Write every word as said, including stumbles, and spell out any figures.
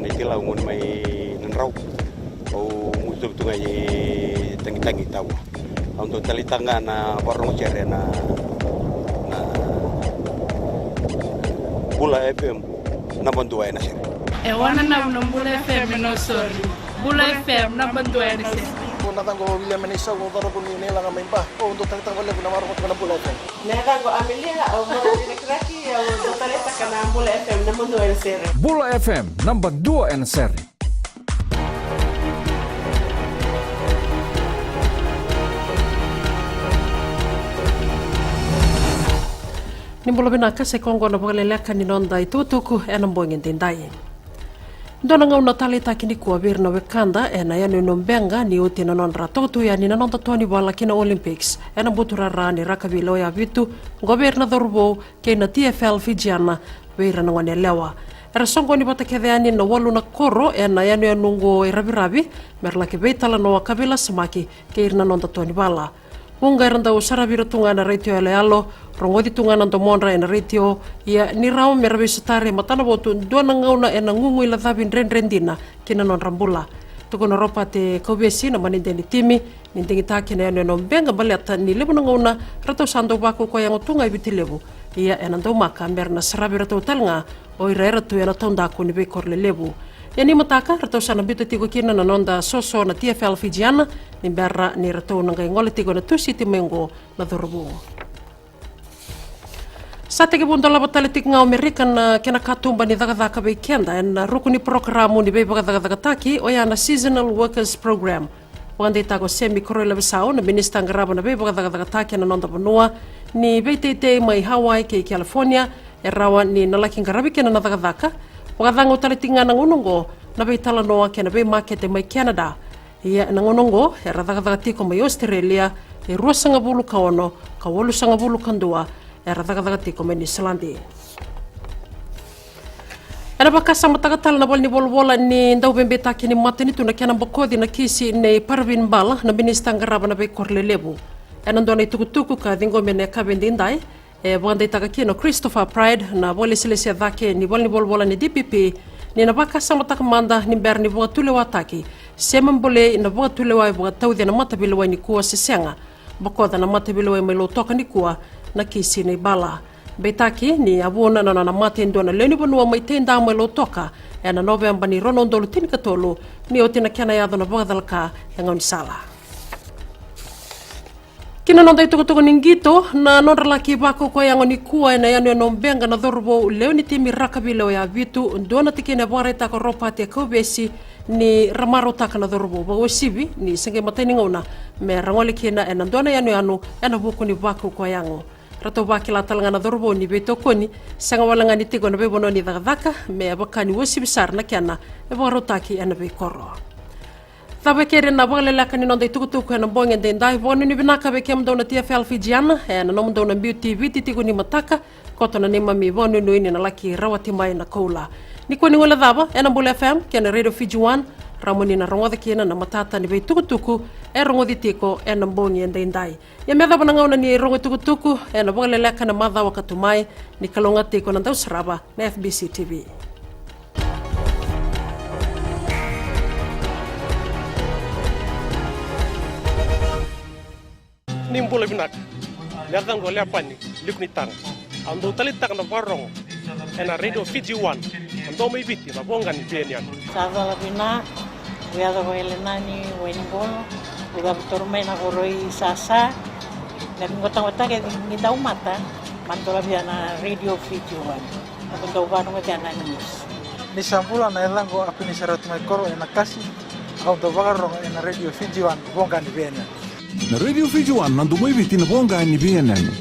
Mai Tilau, gone mai Nadrau. Au mutu tu ga i Tagitagi, Taua. Au dau taleitaka ga na vakarorogo sere na, na Bula F M, naba dua ena sere. E wananavu na Bula F M e Nausori. Bula F M, naba dua ena sere. Ko na yacaqu o William Enaisau, au cauravou ni Nailaga mai Ba. Au dau taleitaka vakalevu na vakarorogo tiko na Bula F M. Na yacaqu o Amelia, au marama ni Rakiraki, au dau taleitaka na Bula F M, naba dua ena sere. Bula F M, naba dua ena sere. Ni bula vinaka, sa i koya oqo na vakaleleka ni noda itukutuku ena bogi edaidai. Dua na gauna taleitaki nikua vei ira na wekada ena yanuyanu o Beqa ni oti na nodra toka tu yani na noda toa ni vala ki na Olympics ena buturara ni rakavi lewe vitu, oqo vei ira na cauravou kei na T F L Fijiana vei ira na gone yalewa. Era soqoni vata kece yani na walu na koro ena yanuyanu oqo e Raviravi, me ra laki veitalanoa ka veilasamaki kei ira na noda toa ni vala. Vuqa era dau saravi ira tu ga na retio yaloyalo, rogoci tu ga na domodra ena retio, ia ni rawa me ra veisotari e matanavotu dua na gauna ena guguilacavi dredre dina ki na nodra bula. Tukuna o Ropate Kauvesi, na manager ni timi, ni digitaki na yanuyanu o Beqa baleta ni levu na gauna ratou sa dau vakaukauwa yago tu ga i Viti Levu, ia ena daumaka me ra na saravi iratou tale ga o ira era tu ena taudaku ni veikoro lelevu. Ia ni mataka ratou sa na biuta tiko kina na noda soso na T F L Fijiana, ni bera ni ratou na qai gole tiko ena Tusiti mai oqo na cauravou. Sa tekivu dolava tale tiko ga o Amerika na kena katuba ni cakacaka vei keda ena ruku ni parokaramu ni veivakacakacakataki, oya na Seasonal Workers Program. Vakadeitaka o Semi Koroilavesau, na minisita qarava na veivakacakacakataki ena noda vanua, ni veiteitei mai Hawaii kei California e rawa ni na laki qaravi kina na cakacaka. Vakacagau tale tiko ga na gauna oqo na veitalanoa kei na veimakete mai Canada. Ia ena gauna oqo era cakacaka tiko mai Australia e ruasagavulu ka ono, ka walusagavulu ka dua era cakacaka tiko mai Niusiladi. Ena vakasamataka tale na valenivolavola ni dauveibeitaki ni matanitu na kena bokoci na kisi nei Parvin Bala, na minisita qarava na veikoro lelevu. Ena dua na itukutuku ka ciqomi ena yakavi edaidai, e vakadeitaka kina o Christopher Pride, na vakalesilesi e cake ni valenivolavola ni D P P, ni na vakasamataka mada ni bera ni vakatulewataki se me bolei na vakatulewa e vakatauci ena mataveilewai nikua se sega. Bokoca na mataveilewai mai Lautoka nikua na kisi nei Bala. Beitaki ni a vuna na nona mate e dua na lewenivanua mai Taida mai Lautoka ena Noveba ni rua na udolu tinikatolu, ni oti na kena yaco na vakacalaka e gaunisala. Ki na noda itukutuku ni qito, na nodra laki vakaukauwa yago nikua ena yanuyanu o Beqa na cauravou lewe ni timi rakavi lewe vitu, dua na tikina e vakaraitaka o Ropate Kauvesi, ni ra marautaka na cauravou vakauasivi ni se qai matai ni gauna me ra gole kina ena dua na yanuyanu ena vuku ni vakaukauwa yago. Ratou vakila tale ga na cauravou ni veitokoni, sega wale ga ni tiko ena veivanua ni cakacaka, me vaka ni uasivi sara na kena e vakarautaki ena veikoro. Cava e keri na vakaleleka ni noda itukutuku ena bogi edaidai. Vakanuinui vinaka vei kemudou na T F L Fijiana ena nomudou na biuti Viti tiko ni mataka. Koto na neimami vakanuinui ni na laki rawati mai na koula. Nikua ni guilecava ena Bula F M kei na Radio Fiji One, rawa mo ni na rogoca kina na matata ni veitukutuku e rogoci tiko ena bogi edaidai. Ia me yacova na gauna ni rogo itukutuku ena vakaleleka ena macawa ka tu mai, ni kalougata tiko na dausarava na F B C T V. Ni bula vinaka. Na yacaqu o Leapani Likunitaga. Au dau taleitaka na vakarogo ena Radio Fiji One, na domo i Viti, na voqa ni V N N. Sa cola vina, au yaca ko Elenani Wainiqolo, au cavu toro mai na koro i Sasa. Na veigotagotaki ni daumata, ma dola via na Radio Fiji One. Au dau vakarogo via na news. Ni sa bula, na yacaqu o Apini Sarauti mai Koro ena Kasi, au dau vakarogo ena Radio Fiji One, voqa ni V N N. Na Radio Fiji One, na domo i Viti, na voqa ni V N N.